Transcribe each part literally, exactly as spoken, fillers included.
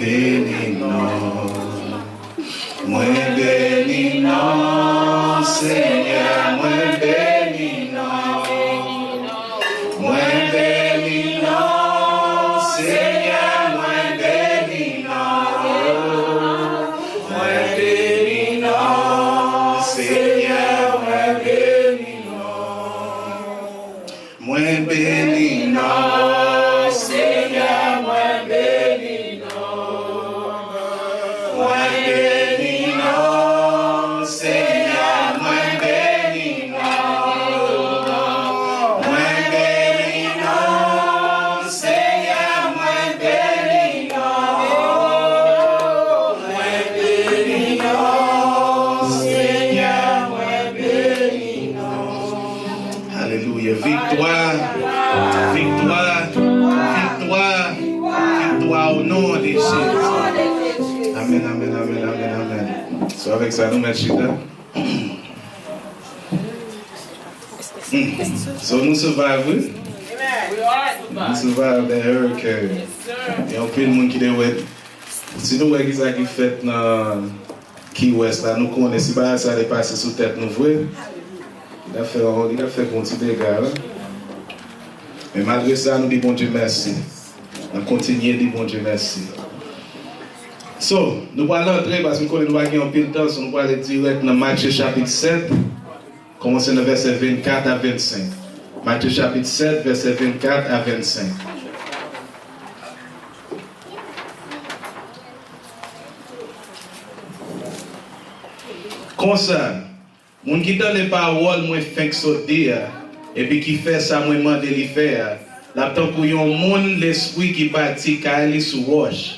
Beni non. Mwen beni non, Senyè, mwen beni non. Mwen beni non, Senyè, mwen beni non. Mwen beni non, Senyè, mwen beni non. Mwen beni non, Senyè, mwen beni non. Mwen beni non, Senyè, mwen beni non. Mwen beni non, Senyè, mwen beni non. Mwen beni non, Senyè, mwen beni non. Alelouya. Viktwa, viktwa, viktwa, viktwa o non de Jezi. Amen, amen, amen, amen, amen. So, avèk sa, nou mèt chita. Hmm. So, nou survive, wi. Nou survive the hurricane. Gen anpil moun ki te wè. Si nou wè ki sa ki fèt nan Key West la, nou konnen si bagay sa te pase sou tèt nou vre, li t ap fè, li t ap fè gwo ti dega, wi. Men malgre sa, nou di Bondye mèsi. N ap kontinye di Bondye mèsi. So, nou pral antre, paske m konnen nou pa gen anpil tan, so nou prale dirèk nan Matye chapit sèt, kòmanse nan vèsè vennkat a vennsenk. Matye chapit sèt, vèsè vennkat a vennsenk. Konsa, moun ki tande pawòl mwen fenk sot di a, epi ki fè sa mwen mande li fè a, l ap tankou yon moun lespri ki bati kay li sou wòch.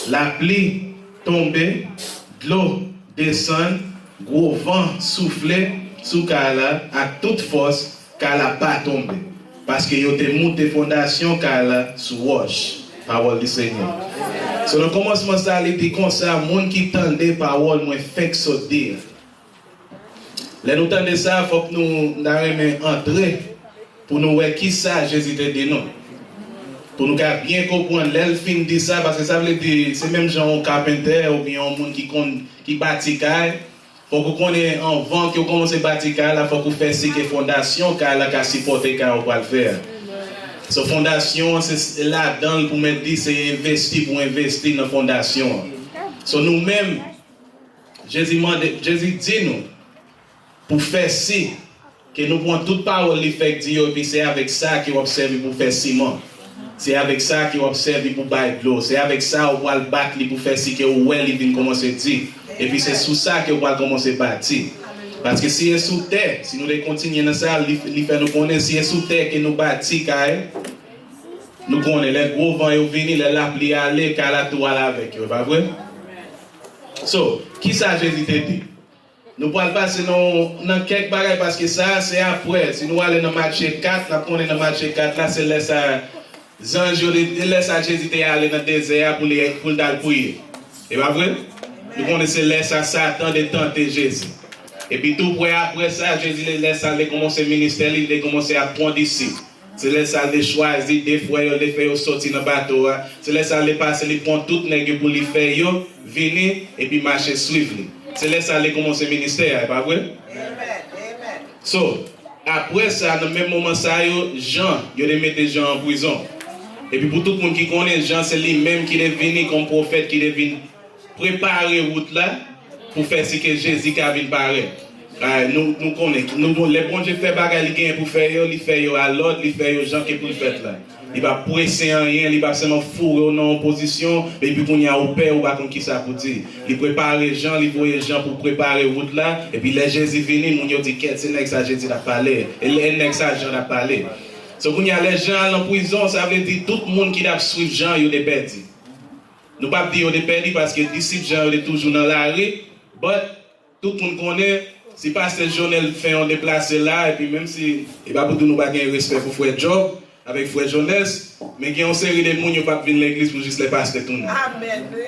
Lapli tonbe, dlo desann, gwo van soufle sou kay la ak tout fòs, kay la pa tonbe, paske yo te moute fondasyon kay la sou wòch. Pawòl di Senyè. So, nan kòmansman sa, li di konsa, moun ki tande pawòl mwen fenk sot di a. Lè nou tande sa, fòk nou, n ta renmen antre pou nou wè ki sa Jezi te di nou. Pou nou ka byen konprann lè l fin di sa, paske sa vle di, se menm jan yon kapentè oubyen yon moun ki konn, ki bati kay, fòk ou konnen anvan ke w kòmanse bati kay la, fòk ou fè si ke fondasyon kay la ka sipòte kay ou pral fè a. So, fondasyon an, se, se ladan l pou mèt di, se envesti pou envesti nan fondasyon an. So, nou menm, Jezi mande, Jezi di nou pou fè si ke nou pran tout pawòl li fèk di yo, epi se avèk sa ke w ap sèvi pou fè siman. Se avèk sa ke w ap sèvi pou bay dlo. Se avèk sa ou pral bat li pou fè si ke ou wè li vin kòmanse di. Epi se sou sa ke ou pral kòmanse bati. Paske si e sou tè, si nou te kontinye nan sa, li, li fè nou konnen si e sou tè ke nou bati kay, nou konnen lè gwo van yo vini, lè lapli ale, kay la tou ale avèk yo, e pa vre? So, ki sa Jezi te di? Nou pral pase nan, nan kèk bagay, paske sa a se apre. Si nou ale nan Matye kat, n ap konnen nan Matye kat la, se lè sa zanj yo, se lè sa Jezi te ale nan dezè a pou li, pou l t al priye. E pa vre? Nou konnen se lè sa Satan te tante Jezi. Epi tou prè apre sa, Jezi, lè sa l te kòmanse ministè li, li te kòmanse ap pran disip. Se lè sa l te chwazi de frè yo, l te fè yo soti nan bato a. Se lè sa l te pase, li pran tout nèg yo pou li fè yo vini epi mache swiv li. Se lè sa l te kòmanse ministè a, e pa vre? So, apre sa, nan menm moman sa yo, Jan, yo te mete Jan an prizon. Epi pou tout moun ki konnen, Jan se li menm ki te vini kòm pwofèt, ki te vin prepare wout la pou fè si ke Jezi ka vin parèt. Ah, nou, nou konnen, nou, nou, lè Bondye fè bagay li genyen pou fè yo, li fè yo a lòd, li fè yo jan ke pou l fèt la. Li p ap prese anyen, li p ap sèlman foure w nan yon pozisyon, epi kounye a ou pè, ou pa konn kisa pou di. Li prepare Jan, li voye Jan pou prepare wout la, epi lè Jezi vini, moun yo di, "Kèt, se nèg sa Jezi t ap pale, e lè nèg sa Jan t ap pale." So, kounye a, lè Jan al nan prizon, sa vle di tout moun ki t ap swiv Jan yo te pèdi. Nou p ap di yo te pèdi paske disip Jan yo te toujou nan lari, but tout moun konnen, si pastè Jonel fè yon deplase la, epi menm si, e pa pou di nou pa gen respè pou frè Job avèk frè Jones, men gen yon seri de moun yo p ap vin legliz pou jis lè pastè tounen.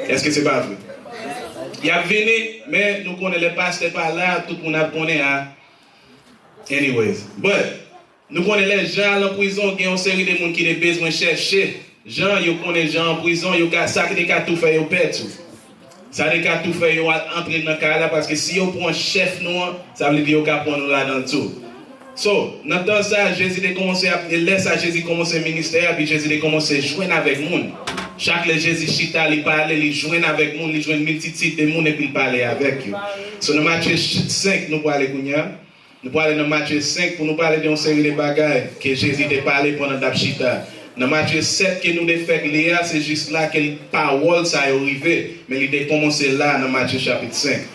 Èske se pa vre? Y ap vini, men nou konnen lè pastè pa la, tout moun ap konnen a. Anyways, but Nou konnen lè Jan al nan prizon, gen yon seri de moun ki te bezwen chèche Jan yo konnen Jan an prizon, yo ka, sa ki te ka tou fè yo pè tou. Sa te ka tou fè yo al antre nan kay la, paske si yo pran chèf nou an, sa vle di yo ka pran nou ladan l tou. So, nan tan sa, Jezi te kòmanse ap, e lè sa Jezi kòmanse ministè a, epi Jezi te kòmanse jwenn avèk moun. Chak lè Jezi chita, li pale, li jwenn avèk moun, li jwenn miltitid de moun, epi l pale avèk yo. So, nan Matye senk, nou prale kounye a. Nou prale nan Matye senk pou nou pale de yon seri de bagay ke Jezi te pale pandan l t ap chita. Nan Matye sèt ke nou te fèk li a, se jis la ke pawòl sa yo rive, men li te kòmanse la nan Matye chapit senk.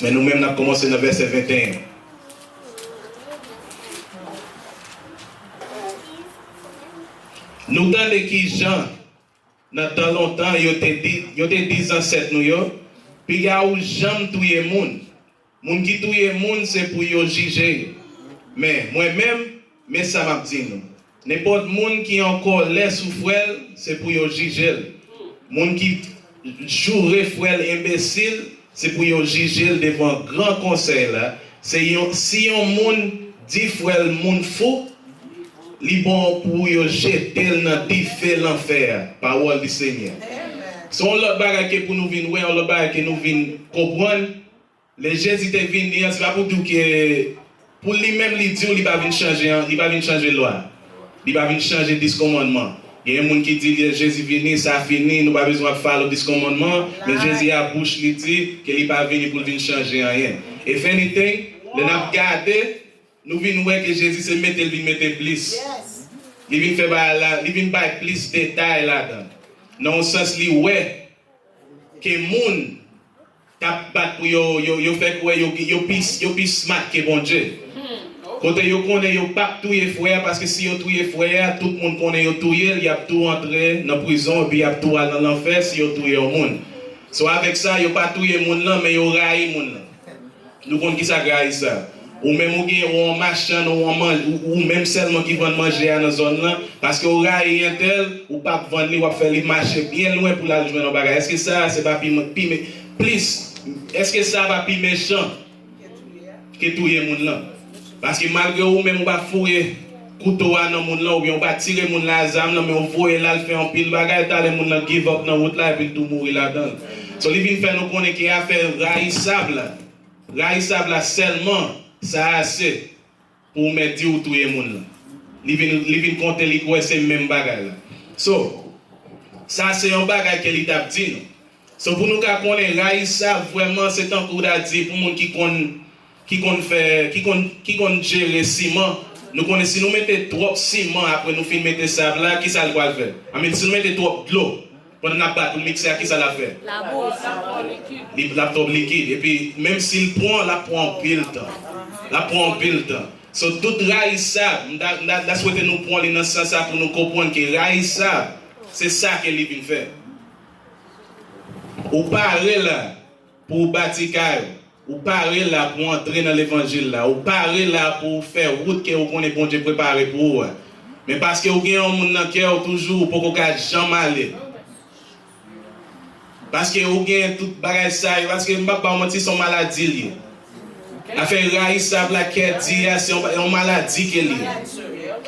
Men nou menm, n ap kòmanse nan vèsè venteyen. Nou tande kijan, nan tan lontan, yo te di, yo te di zansèt nou yo, "Piga ou janm touye moun." Moun ki touye moun, se pou yo jije yo. Men, mwen menm, men sa m ap di nou. Nenpòt moun ki an kòlè sou frè l, se pou yo jije l. Moun ki joure frè l enbesil, se pou yo jije l devan gran konsèy la. Se yon, si yon moun di frè l moun fou, li bon pou yo jete l nan dife lanfè a. Pawòl di Senyè. Se yon lòt bagay ke pou nou vin wè, yon lòt bagay ke nou vin konprann. Lè Jezi te vini an, se pa pou di w ke pou li menm li di w li pa vin chanje an, li pa vin chanje lwa. Li pa vin chanje dis kòmandman. Gen moun ki di lè Jezi vini, sa fini, nou pa bezwen ap follow dis kòmandman, men Jezi a bouch li di ke li pa vini pou l vin chanje anyen. If anything, lè n ap gade, nou vin wè ke Jezi se mete l vin mete plis. Li vin fè bagay la, li vin bay plis detay ladan. Nan yon sans, li wè ke moun t ap bat pou yo, yo, yo fè kwè yo, yo pi, yo pi smart ke Bondye. Kote yo konnen yo p ap touye frè a, paske si yo touye frè a, tout moun konnen yo touye l, y ap tou antre nan prizon, epi y ap tou al nan lanfè si yo touye yon moun. So, avèk sa, yo pa touye moun lan, men yo rayi moun lan. Nou konn kisa k rayi sa. Ou menm ou gen, ou yon machann, ou yon man-, ou, ou menm sèlman ki vann manje a nan zòn lan, paske ou rayi entèl, ou p ap vann li, w ap fè li mache byen lwen pou l al jwenn yon bagay. Èske sa a se pa pi, pi, plis, èske sa a pa pi mechan ke touye moun lan? Paske malgre ou menm ou pa foure kouto a nan moun lan, oubyen ou pa tire moun lan a zam lan, men ou voye l al fè anpil bagay, talè moun lan give up nan wout la, epi l tou mouri ladan l. So, li vin fè nou konnen ke afè rayisab la, rayisab la sèlman, sa ase pou ou mèt di ou touye moun lan. Li vin, li vin konte li kwè se menm bagay la. So, sa se yon bagay ke li t ap di nou. So, pou nou ka konnen rayisab vrèman, se tankou w ta di pou moun ki konn, ki konn fè, ki konn, ki konn jere siman. Nou konnen si nou mete twòp siman apre nou fin mete sab la, kisa l pral fè? I mean, si nou mete twòp dlo, pandan n ap bat pou l mikse a, kisa l ap fè? Labou. Li, l ap twòp likid. Epi, menm si l pran, l ap pran anpil tan. L ap pran anpil tan. So, tout rayisab, m ta, m ta, m ta swete nou pran li nan sans sa pou nou konprann ke rayisab, se sa ke li vin fè. Ou pare la pou w bati kay ou. Ou pare la pou w antre nan levanjil la. Ou pare la pou w fè wout ke ou konnen Bondye prepare pou ou a. Men paske ou gen yon moun nan kè ou toujou, ou poko ka janm ale. Paske ou gen tout bagay sa yo, paske m p ap ba w manti, se yon maladi l ye. Afè rayisab la, kè di a, se yon, yon maladi ke l ye.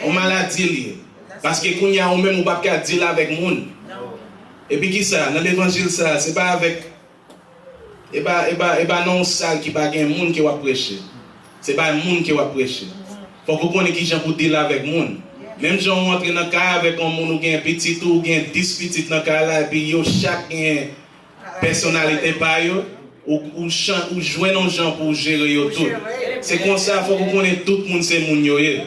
Yon maladi l ye. Paske kounye a ou menm ou p ap ka deal avèk moun. Epi kisa? Nan levanjil sa, se pa avèk, e pa, e pa, e pa nan yon sal ki pa gen moun ke w ap preche. Se pa moun ke w ap preche. Fòk ou konnen kijan pou deal avèk moun. Menm jan ou antre nan kay avèk yon moun, ou gen pitit ou, ou gen dis pitit nan kay la, epi yo chak gen pèsonalite pa yo, ou, ou chan-, ou jwenn yon jan pou w jere yo tout. Se konsa, fòk ou konnen tout moun se moun yo ye.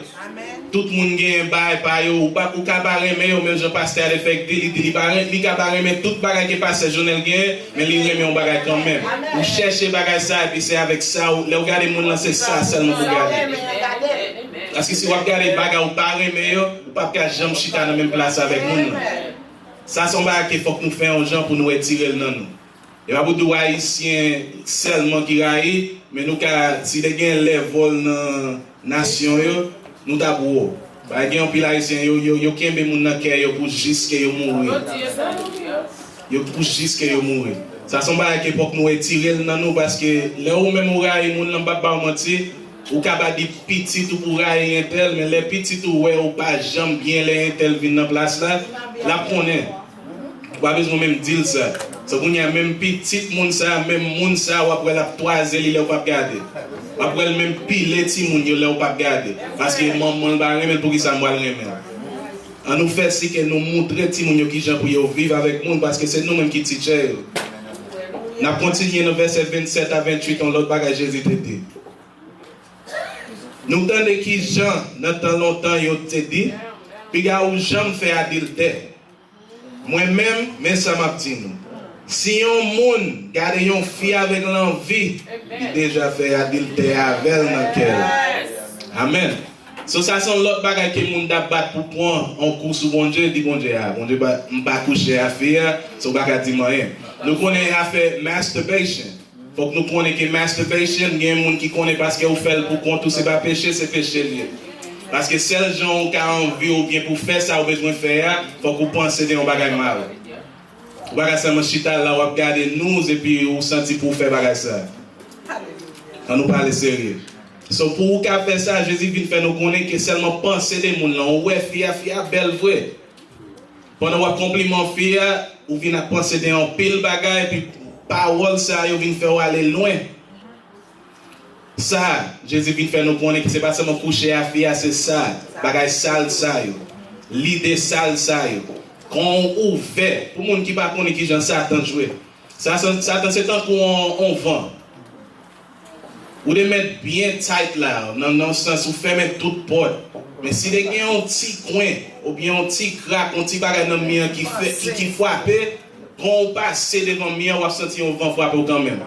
Tout moun gen bagay pa yo, ou pa, ou ka pa renmen yo, menm jan pastè a te fèk di, li di li pa ren-, li ka pa renmen tout bagay ke pastè Jonel genyen, men li renmen yon bagay kanmenm. Ou chèche bagay sa, epi se avèk sa, ou, lè w gade moun lan, se sa sèlman pou w gade. Paske si w ap gade bagay ou pa renmen yo, ou p ap ka janm chita nan menm plas avèk moun nan. Sa se yon bagay ke fòk nou fè yon jan pou nou retire l nan nou. E pa pou di w Ayisyen sèlman ki rayi, men nou ka, si te gen level nan nasyon yo, nou t ap wo. Paske gen anpil Ayisyen, yo, yo, yo kenbe moun nan kè yo pou jiske yo mouri. Yo pou jiske yo mouri. Sa se yon bagay ke fòk nou retire l nan nou, paske lè ou menm ou rayi moun lan, m p ap ba w manti, Ou ka pa di pitit ou pou rayi entèl, men lè pitit ou wè ou pa janm byen lè entèl vin nan plas la, l ap konnen. Ou pa bezwen menm di l sa. So kounye a, menm pitit moun sa, menm moun sa, w ap wè l ap twaze li lè w p ap gade. W ap wè l menm pile timoun yo lè w p ap gade. Paske manman l pa renmen l, poukisa m pral renmen l? Ann nou fè si ke nou moutre timoun yo kijan pou yo viv avèk moun, paske se nou menm ki teacher yo. N ap kontinye nan vèsè vennsèt a venntuit, yon lòt bagay Jezi te di. Nou tande kijan nan tan lontan yo te di, piga ou janm fè adiltè. Mwen menm, men sa m ap di nou. Si yon moun gade yon fi avèk lanvi, li deja fè adiltè avè l nan kè l. Amèn. So sa se yon lòt bagay ke moun t ap bat pou pran yon kou sou Bondye, di Bondye, a, Bondye, pa- m pa kouche a fi a, so w pa ka di m anyen. Nou konnen afè masturbation. Fòk nou konnen ke masturbation, gen moun ki konnen paske ou fè l pou kont ou, se pa peche, se peche l ye. Paske sèl jan ou ka anvi oubyen pou fè sa ou bezwen fè a, fòk ou panse de yon bagay mal. Ou pa ka sèlman chita la, w ap gade news epi ou santi pou w fè bagay sa. Ann nou pale serye. So, pou ou ka fè sa, Jezi vin fè nou konnen ke sèlman panse de moun lan, ou wè fi a, fi a bèl vre. Pandan w ap konpliman fi a, ou vin ap panse de anpil bagay, epi pawòl sa yo vin fè w ale lwen. Sa, Jezi vin fè nou konnen ke se pa sèlman kouche a fi a, se sa, bagay sal sa yo, lide sal sa yo. Kon w ouvè, pou moun ki pa konnen kijan Satan jwe, Sa, sa, Satan se tankou on, on van. Ou te met byen tight la, nan, nan sans ou fèmen tout pòt. Men si te gen yon ti kwen, oubyen yon ti krak, yon ti bagay nan mi an ki fè, ki, ki frape, kan ou pase devan mi an, w ap santi yon van frape w kanmenm.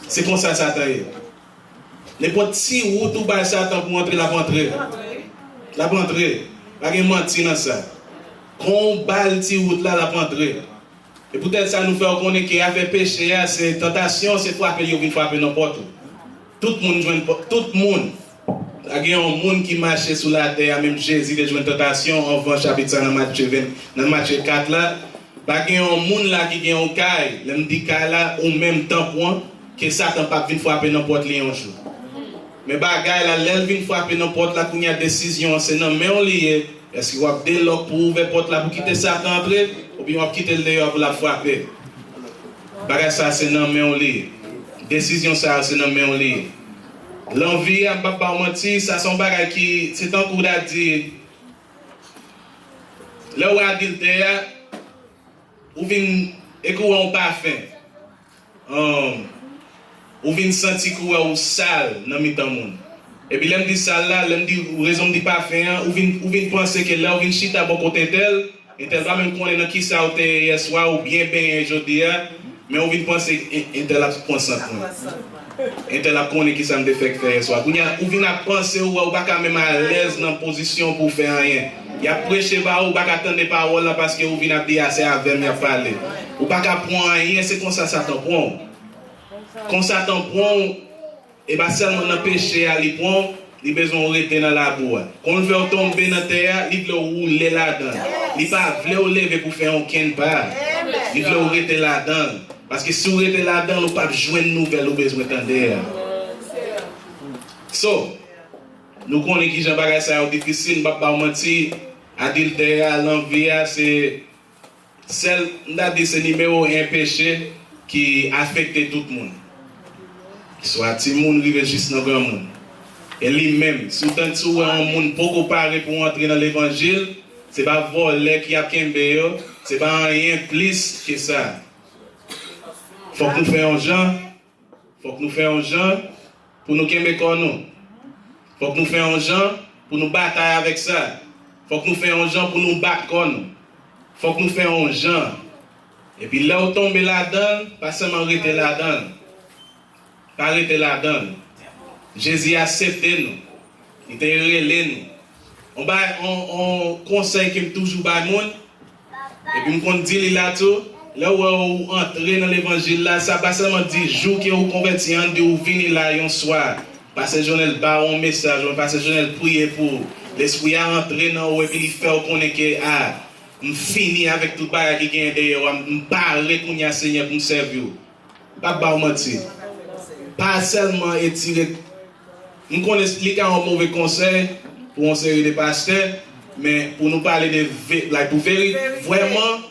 Se konsa Satan ye. Nenpòt ti wout ou bay Satan pou antre, l ap antre. L ap antre. Pa gen manti nan sa. Kan ou ba l ti wout la, l ap antre. E poutèt sa nou fè w konnen ke afè peche a, se tantasyon, se frape yo vin frape nan pòt ou. Tout moun jwenn pò- tout moun. Pa gen yon moun ki mache sou latè a, menm Jezi te jwenn tantasyon anvan chapit sa nan Matye ven, nan Matye kat la. Pa gen yon moun la ki gen yon kay, lè m di kay la, ou menm tanp ou an, ke Satan p ap vin frape nan pòt li yon jou. Men bagay la, lè l vin frape nan pòt la, kounye a desizyon an se nan men w li ye. Èske w ap delòk pou w ouvè pòt la pou kite Satan antre, oubyen w ap kite l deyò pou l ap frape? Bagay sa a se nan men w li ye. Desizyon sa a se nan men w li ye. Lanvi a, m p ap ba w manti, sa se yon bagay ki, se tankou w ta di, lè w wè adiltè a, ou vin, e kou wè yon pafen. Ahn, ou vin santi koulè ou sal nan mitan moun. Epi lè m di sal la, lè m di, rezon m di pafen an, ou vin, ou vin panse ke lè ou vin chita bò kote entèl, entèl pa menm konnen nan kisa ou te ye yèswa, ou byen benyen jodi a, men ou vin panse, "E, entèl ap pran sant mwen. Entèl ap konnen kisa m te fèk fè yèswa." Kounye a, ou vin ap panse, ou wè ou pa ka menm alèz nan pozisyon pou w fè anyen. Y ap preche ba ou, ou pa ka tande pawòl la paske ou vin ap di, "A, se avè m y ap pale." Ou pa ka pran anyen, se konsa Satan pran w. Kon Satan pran w, e pa sèlman nan peche a li pran w, li bezwen w rete nan labou a. Kon l vle w tonbe nan tè a, li vle w woule ladan l. Li pa vle w leve pou fè okenn pa. Li vle w rete ladan l. Paske si w rete ladan l, ou p ap jwenn nouvèl ou bezwen tande a. So, nou konnen kijan bagay sa yo difisil, m p ap ba w manti, adiltè a, lanvi a, se sèl, m ta di se nimewo en peche ki afekte tout moun. Swa timoun rive jis nan granmoun. E li menm, si w tann, si w wè yon moun poko pare pou antre nan levanjil, se pa vòlè ki ap kenbe yo, se pa anyen plis ke sa. Fòk nou fè yon jan, fòk nou fè yon jan pou nou kenbe kò nou. Fòk nou fè yon jan pou nou batay avèk sa. Fòk nou fè yon jan pou nou bat kò nou. Fòk nou fè yon jan. Epi lè w tonbe ladan l, pa sèlman rete ladan l. Pa rete ladan l. Jezi aksepte nou. Li te rele nou. On bay, on, on konsèy ke m toujou bay moun, epi m konn di li la tou, lè w wè ou antre nan levanjil la, sa pa sèlman di jou ke ou konvèti an, di ou vini la yon swa. Pastè Jonel ba ou yon mesaj, oubyen Pastè Jonel priye pou ou. Lespri a antre nan ou epi li fè w konnen ke, a, m fini avèk tout bagay ki genyen dèyè w a, m pare kounye a, Senyè, pou m sèvi w. M p ap ba w manti. Pa sèlman etire M konnen li ka yon move konsèy pou yon seri de pastè, men pou nou pale de ve-, like, pou verite, vrèman,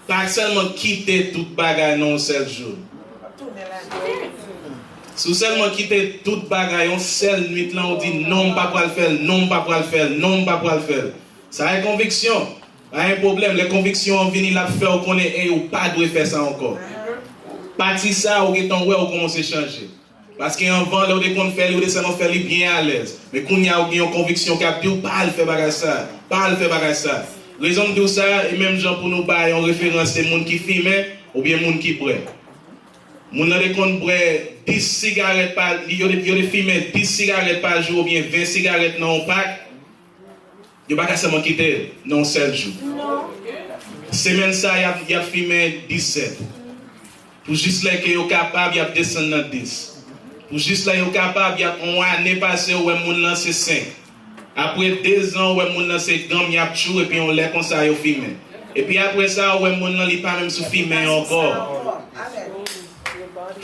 pa sèlman kite tout bagay nan yon sèl jou. Si w sèlman kite tout bagay yon sèl nwit lan, ou di, "Non, m pa pral fè l, non, m pa pral fè l, non, m pa pral fè l." Sa e konviksyon. Pa gen pwoblèm, lè konviksyon an vini, l ap fè w konnen, ey, ou pa dwe fè sa ankò. Pati sa, ou gentan wè ou kòmanse chanje. Paske anvan, lè w te konn fè li, ou te sèlman fè li byen alèz. Men kounye a, ou gen yon konviksyon k ap di w, "Pa al fè bagay sa, pa al fè bagay sa." Rezon m di w sa, e menm jan pou nou bay yon referans, se moun ki fimen, oubyen moun ki bwè. Moun nan te konn bwè dis sigarèt pa, yo te, yo te fimen dis sigarèt pa jou, oubyen ven sigarèt nan yon pak. Yo pa ka sèlman kite l nan yon sèl jou. Semèn sa, y ap, y ap fimen disèt. Pou jis lè ke yo kapab, y ap desann nan dis. Pou jis lè yo kapab, y ap, yon ane pase, ou wè moun lan se senk. Apre dezan, ou wè moun lan se ganm, y ap tchou, epi yon lè konsa, yo fimen. Epi apre sa, ou wè moun lan, li pa menm sou fimen an ankò.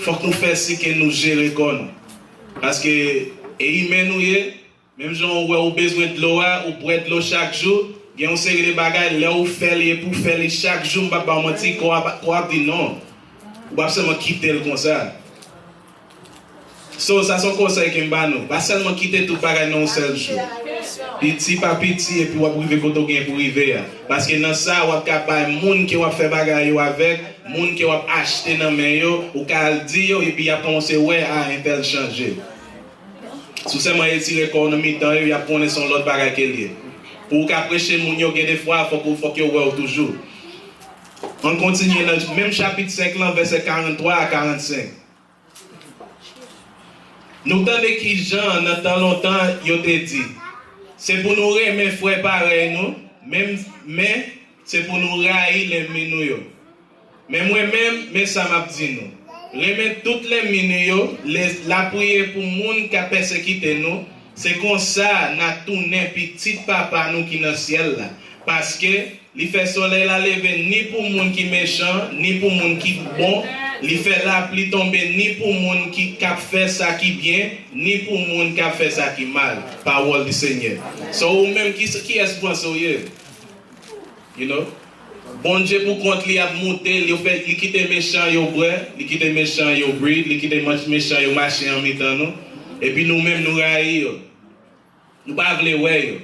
Fòk nou fè si ke nou jere kò nou. Paske e imen nou ye, menm jan ou wè ou bezwen dlo a, ou bwè dlo chak jou, gen yon seri de bagay, lè ou fè li, epi ou fè li chak jou, m p ap ba w manti, kò a, kò a ap di non. Ou p ap sèlman kite l konsa. So, sa se yon konsèy ke m ba nou. Pa sèlman kite tout bagay nan yon sèl jou. Piti pa piti, epi w ap rive kote w gen pou rive a. Paske nan sa, w ap ka bay moun ke w ap fè bagay yo avèk, moun ke w ap achte nan men yo, ou ka al di yo, epi y ap kòmanse wè, a, entèl chanje. Si w sèlman etire kò w nan mitan yo, y ap konnen se yon lòt bagay ke l ye. Pou w ka preche moun yo, gen de fwa, fòk ou, fòk yo wè w toujou. Ann kontinye nan menm chapit senk lan, vèsè karant twa a karant senk. Nou tande ki jan nan tan lontan yo te di, "Se pou nou renmen frè parèy nou, menm, men se pou nou rayi lènmi nou yo." Men mwen menm, men sa m ap di nou. Renmen tout lènmi nou yo, le-, lapriye pou moun k ap pèsekite nou, se konsa n a tounen pitit Papa nou ki nan syèl la. Paske li fè solèy la leve ni pou moun ki mechan, ni pou moun ki bon, li fè lapli tonbe ni pou moun ki, k ap fè sa ki byen, ni pou moun k ap fè sa ki mal. Pawòl di Senyè. So, ou menm, ki, kiyès w panse w ye? You know? Bondye pou kont li ap moute, li fè, li kite mechan yo bwè, li kite mechan yo breed, li kite mach-, mechan yo mache an mitan nou. Epi nou menm, nou rayi yo. Nou pa vle wè yo.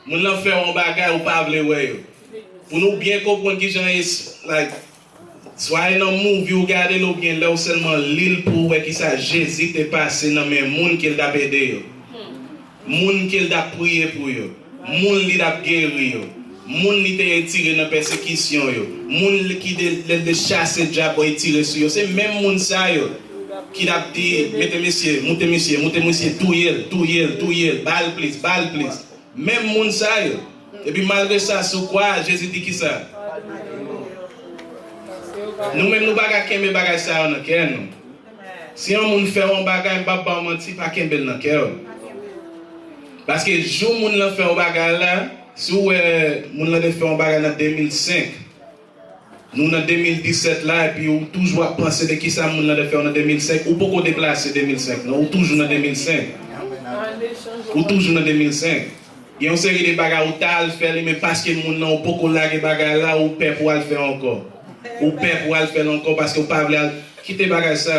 Moun lan fè w yon bagay, ou pa vle wè yo. Pou nou byen konprann kijan e, like, swa e nan movie ou gade l oubyen lè w sèlman li l pou w wè kisa Jezi te pase nan men moun ke l t ap ede yo. Moun ke l t ap priye pou yo. Moun li t ap geri yo. Moun li te etire nan pèsekisyon yo. Moun li ki te, li te chase dyab etire sou yo. Se menm moun sa yo ki t ap di, "Mete misye, moute misye, moute misye, touye l, touye l, touye l, ba l plis, ba l plis." Menm moun sa yo. Epi malgre sa, sou kwa a, Jezi di kisa? Nou menm, nou pa ka kenbe bagay sa yo nan kè nou. Si yon moun fè yon bagay, m p ap ba w manti, pa kenbe l nan kè w. Paske jou moun lan fè yon bagay la, si w wè moun lan te fè yon bagay nan de mil senk, nou nan de mil disèt la, epi ou toujou ap panse de kisa moun lan te fè w nan de mil senk, ou poko deplase de mil senk, non, ou toujou nan de mil senk. Ou toujou nan de mil senk. Gen yon seri de bagay ou ta al fè li, men paske moun nan ou poko lage bagay la, ou pè pou al fè ankò. Ou pè pou al fè l ankò paske ou pa vle al kite bagay sa.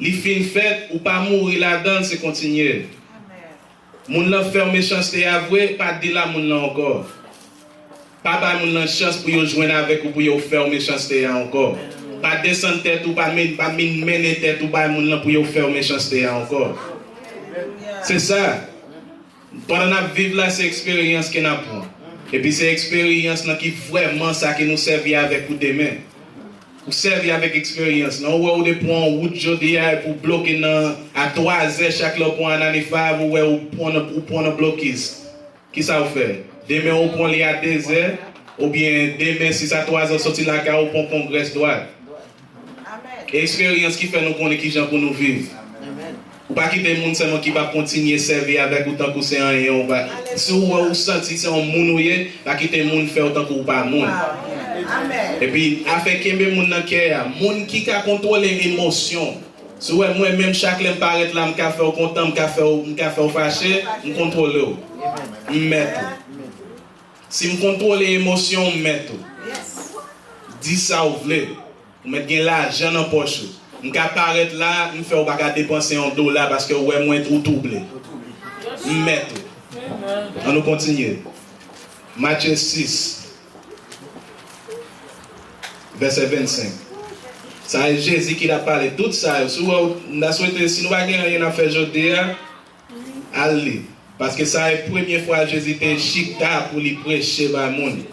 Li fin fèt, ou pa mouri ladan l, se kontinye. Moun lan fè w mechanste a vre, pa di l a moun lan ankò. Pa bay moun lan chans pou yo jwenn avèk ou pou yo fè w mechanste a ankò. Pa desann tèt ou, pa men-, pa min-, mennen tèt ou bay moun lan pou yo fè w mechanste a ankò. Se sa. Pandan n ap viv la, se eksperyans ke n ap pran. Epi se eksperyans lan ki vrèman sa ke nou sèvi avèk pou demen. Ou sèvi avèk eksperyans lan. Ou wè ou te pran yon wout jodi a epi ou bloke nan, a twazè, chak lè ou pran a ninety-five, ou wè ou pran nan, ou pran nan blokis. Kisa ou fè? Demen ou pran li a dezè, oubyen demen sis a twazè ou soti lakay ou pran kongrès dwat. E eksperyans ki fè nou konnen kijan pou nou viv. Ou pa kite moun sèlman ki p ap kontinye sèvi avèk ou tankou se anyen ou pa. Si ou wè ou santi se yon moun ou ye, pa kite moun fè w tankou ou pa moun. Epi, afè kenbe moun nan kè a, moun ki ka kontwole emosyon, Si w wè mwen menm, chak lè m parèt la, m ka fè w kontan, m ka fè w, m ka fè w fache, m kontwole w. M mèt ou. Si m kontwole emosyon w, m mèt ou. Di sa w vle. Ou mèt gen lajan nan pòch ou. M ka parèt la, m fè w pa ka depanse yon dola paske w wè mwen ou twouble. M mèt ou. Ann nou kontinye. Matye sis, vèsè vennsenk. Sa e Jezi ki t ap pale. Tout sa yo, si w wè, m ta swete, si nou pa gen anyen n ap fè jodi a, al li. Paske sa e premye fwa Jezi te chita pou li preche bay moun.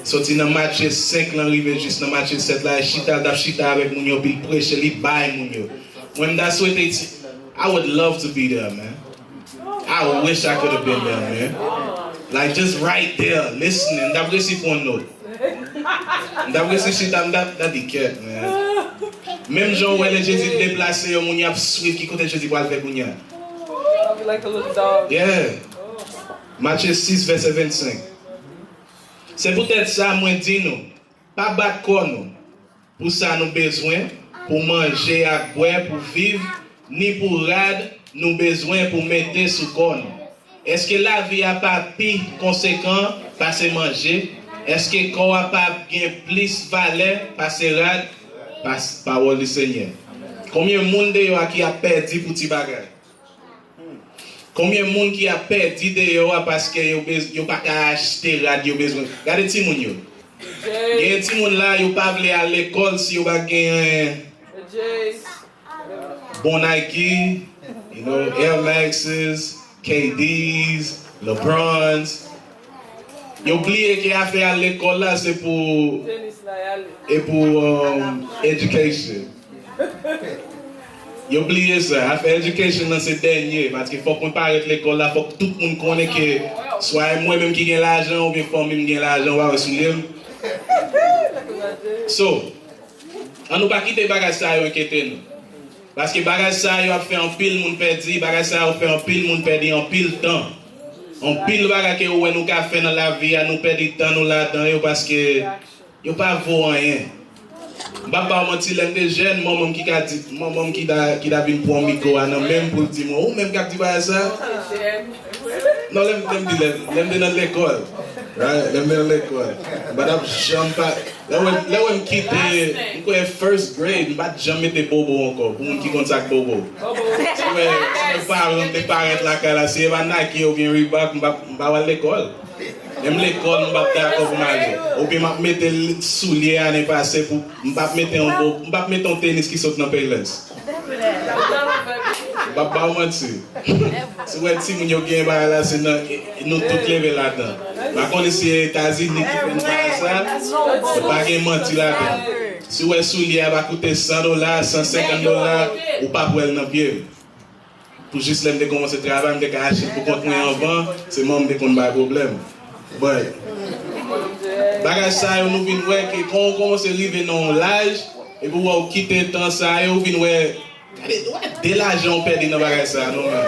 Soti nan Matye senk lan rive jis nan Matye sèt la, e chita, l t ap chita avèk moun yo, epi l preche, li bay moun yo. Mwen, m ta swete ti, I would love to be there, man. I wish I could have been there, man. Like, just right there, listening. M t ap resi pran nòt. M t ap resi chita, m t ap, m t ap di, "Kèt, man." Menm jan w wè lè Jezi deplase yo, moun y ap swiv, ki kote Jezi pral fè kounye a? I'll be like a little dog. Yeah. Matye sis, vèsè vennsenk. Se poutèt sa, mwen di nou, pa bat kò nou pou sa nou bezwen, pou manje ak bwè, pou viv, ni pou rad nou bezwen pou mete sou kò nou. Èske lavi a pa pi konsekan pase manje? Èske kò a pa gen plis valè pase rad? Pas-, pawòl di Senyè. Konbyen moun deyò a ki ap pèdi pou ti bagay? Konbyen moun ki ap pèdi deyò a paske yo bez-, yo pa ka achte rad yo bezwen? Gade timoun yo. Gen timoun la, yo pa vle al lekòl si yo pa genyen bon Nike, you know, Air Maxes, K Ds, LeBrons. Yo bliye ke afè al lekòl la se pou, e pou, um, education. Yo bliye sa. Afè education nan se dènye. Paske fòk mwen parèt lekòl la, fòk tout moun konnen ke swa e mwen menm ki gen lajan oubyen fanmi m gen lajan, w pa wè soulye m. So, ann nou pa kite bagay sa yo enkyete nou. Paske bagay sa yo ap fè anpil moun pèdi, bagay sa yo fè anpil moun pèdi anpil tan. Anpil bagay ke ou wè nou ka fè nan lavi a, nou pèdi tan nou ladan yo paske yo pa vo anyen. M p ap ba w manti, lè m te jèn, manman m ki ka di, manman m ki ta, ki ta vin pran mikwo a nan men m pou l di mwen, "Ou menm k ap di bagay sa?" Non, lè m, lè m di, lè, lè m te nan lekòl. Right? Lè m te nan lekòl. M pa t ap janm pa, lè w wè, lè w wè m kite, m kwè first grade, m pa t janm mete bobo ankò, pou moun ki konn sa k bobo. Si w wè, si w wè paran m te parèt lakay la, si e pa Nike oubyen Reebok, m pa, m pa pral lekòl. Menm lekòl, m p ap dakò pou m ale. Oubyen m ap mete l-, soulye ane pase pou, m p ap mete yon bo-, m p ap mete yon tenis ki sot nan Payless. M p ap ba w manti. Si w wè timoun yo gen bagay la, se nan, e, e, nou tout leve ladan. M pa konnen si e Etazini ki fè nou bagay sa, men pa gen manti ladan. Si w wè soulye a va koute san dola, san senkant dola, ou p ap wè l nan pye m. Pou jis lè m te kòmanse travay, m te ka achte l pou kont mwen anvan, se manman m te konn bay pwoblèm. But, bagay sa yo nou vin wè ke kan w kòmanse rive nan yon laj, epi w wè w kite tan sa yo, ou vin wè, gade, w wè de lajan w pèdi nan bagay sa yo, non, man.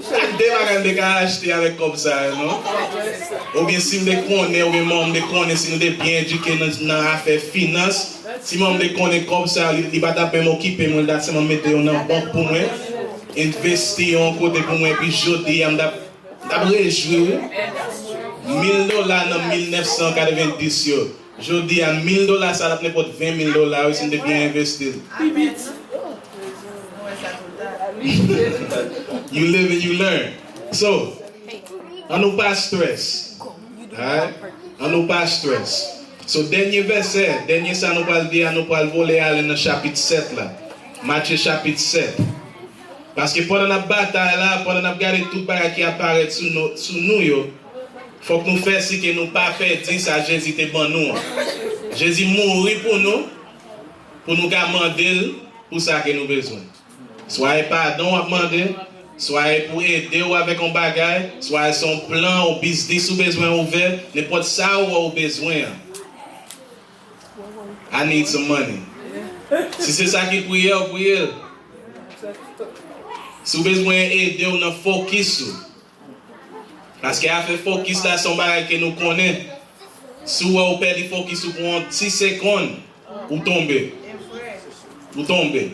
Gade de bagay m te ka achte avèk kòb sa yo, non? Oubyen si m te konnen, oubyen manman m te konnen, si nou te byen edike nan, nan afè finans, si manman m te konnen kòb sa yo, li, li pa t ap menm okipe mwen, li t ap sèlman mete yo nan bank pou mwen, envesti yo yon kote pou mwen, epi jodi a, m t ap, m t ap rejwi, wi. Mil dola nan mil nèf san katrevenndis yo. Jodi a, mil dola sa t ap nenpòt ven mil dola, wi, si m te byen envesti l. You live and you learn. So, ann nou pa stress. Alright? Ann nou pa stress. So, dènye vèsè, dènye sa nou pral di a, nou pral vole ale nan chapit sèt la. Matye chapit sèt. Paske pandan n ap batay la, pandan n ap gade tout bagay ki ap parèt sou nou, sou nou yo, fòk nou fè si ke nou pa pèdi sa Jezi te ban nou an. Jezi mouri pou nou, pou nou ka mande l pou sa ke nou bezwen. Swa e padon w ap mande, swa e pou ede w avèk yon bagay, swa e se yon plan, yon biznis ou bezwen ouvè, nenpòt sa ou wè ou bezwen an. I need some money. Si se sa ki priyè w, priye l. Si w bezwen ede w nan fokis ou. Paske afè fokis la se yon bagay ke nou konnen. Si w wè w pèdi fokis ou pou yon ti segonn, ou tonbe. Ou tonbe.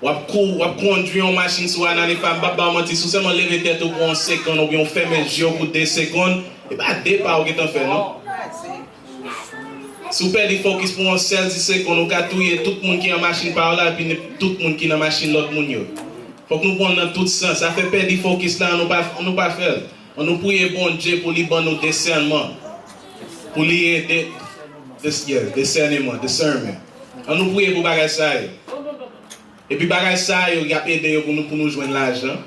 W ap kou, w ap kondwi yon machin sou Anane Fam, m p ap ba w manti, si w sèlman leve tèt ou pou yon segonn oubyen w fèmen je w pou de segonn, e pa de pa w gentan fè, non. Si w pèdi fokis pou yon sèl ti segonn, ou ka touye tout moun ki an machin pa w la, epi tout moun ki nan machin lòt moun yo. Fòk nou pran nan tout sans. Afè pèdi fokis la, nou pa, nou pa fè l. Ann nou priye Bondye pou li ban nou disènman. Pou li ede, dis-, yeah, disèneman, discernment. Ann nou priye pou bagay sa yo. Epi bagay sa yo, y ap ede yo pou nou, pou nou jwenn lajan.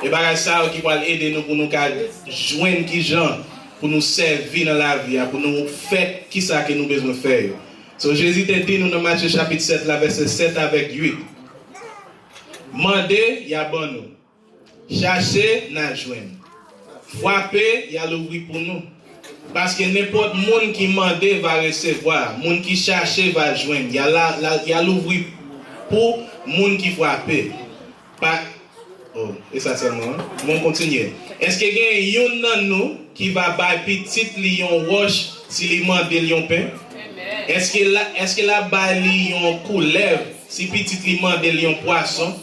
E bagay sa yo ki pral ede nou pou nou ka jwenn kijan pou nou sèvi nan lavi a, pou nou fè kisa ke nou bezwen fè yo. So, Jezi te di nou nan Matye chapit sèt la, vèsè sèt avèk uit. Mande, y a ban nou. Chache, n a jwenn. Frape, y a louvri pou nou. Paske nenpòt moun ki mande va resevwa, moun ki chache va jwenn. Y a la, la, y a louvri pou moun ki frape. Pa, oh, e sa sèlman, hein? Bon, kontinye. Èske gen youn nan nou ki va bay pitit li yon wòch si li mande l yon pen? Èske la, èske l ap bay li yon koulèv si pitit li mande l yon pwason?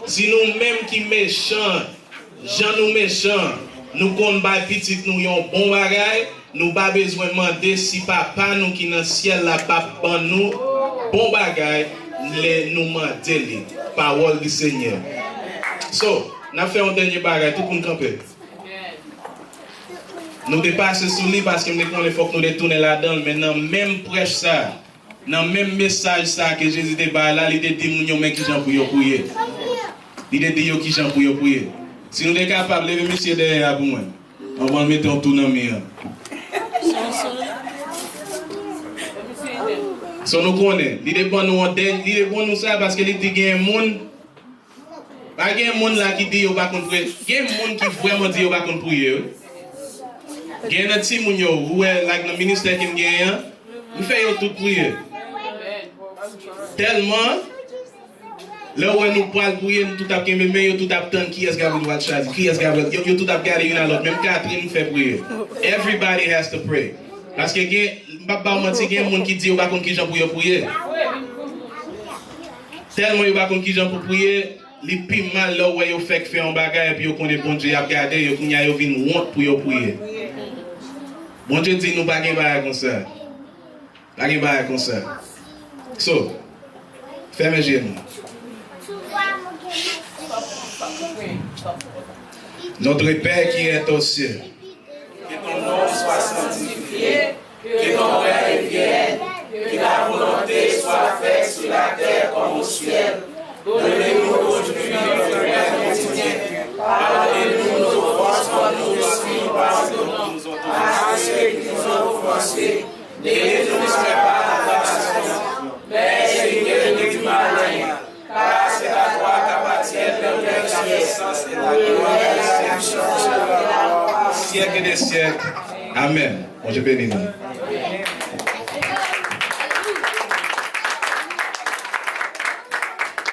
Si nou menm ki mechan, jan nou mechan, nou konn bay pitit nou yon bon bagay, nou pa bezwen mande si Papa nou ki nan syèl la p ap ban nou bon bagay lè nou mande li. Pawòl di Senyè. So, n ap fè yon dènye bagay, tout moun kanpe. Nou te pase sou li paske m te konnen fòk nou te tounen ladan l, men nan menm prèch sa, nan menm mesaj sa ke Jezi te bay la, li te di moun yo men kijan pou yo priye. Li te di yo kijan pou yo priye. Si nou te kapab, leve misye dèyè a pou mwen. Anvan l mete yon tou nan mi an. So nou konnen, li te ban nou yon dèny-, li te ban nou sa paske li di gen moun, pa gen moun la ki di yo pa konn priye. Gen moun ki vrèman di yo pa konn priye, wi. Gen nan timoun yo, ou wè, like, nan ministè ke m genyen an, m fè yo tout priye. Tèlman, lè w wè nou pral priye, nou tout ap kenbe men, yo tout ap tann kiyès Gabriel pral chwazi, kiyès Gabriel, yo, yo tout ap gade youn a lòt, menm Catherine m fè priye. Everybody has to pray. Paske gen, m p ap ba w manti, gen moun ki di yo pa konn kijan pou yo priye. Tèlman yo pa konn kijan pou priye, li pi mal lè w wè yo fèk fè yon bagay epi yo konnen Bondye ap gade yo, kounye a yo vin wont pou yo priye. Bondye di nou pa gen bagay konsa. Pa gen bagay konsa. So, fèmen je nou. Notre Père qui est aux cieux. Que ton nom soit sanctifié, que ton règne vienne, que ta volonté soit faite sur la terre comme au ciel. Donne-nous aujourd'hui notre pain quotidien. Pardonne-nous nos offenses comme nous aussi nous pardonnons à ceux qui nous ont offensés. Ne nous livre pas à la tentation, mais délivre-nous du malin. Car c'est à toi qu'appartiennent l'honneur, la puissance et la gloire et la puissance au siècle des siècles. Amen. Bondye beni nou.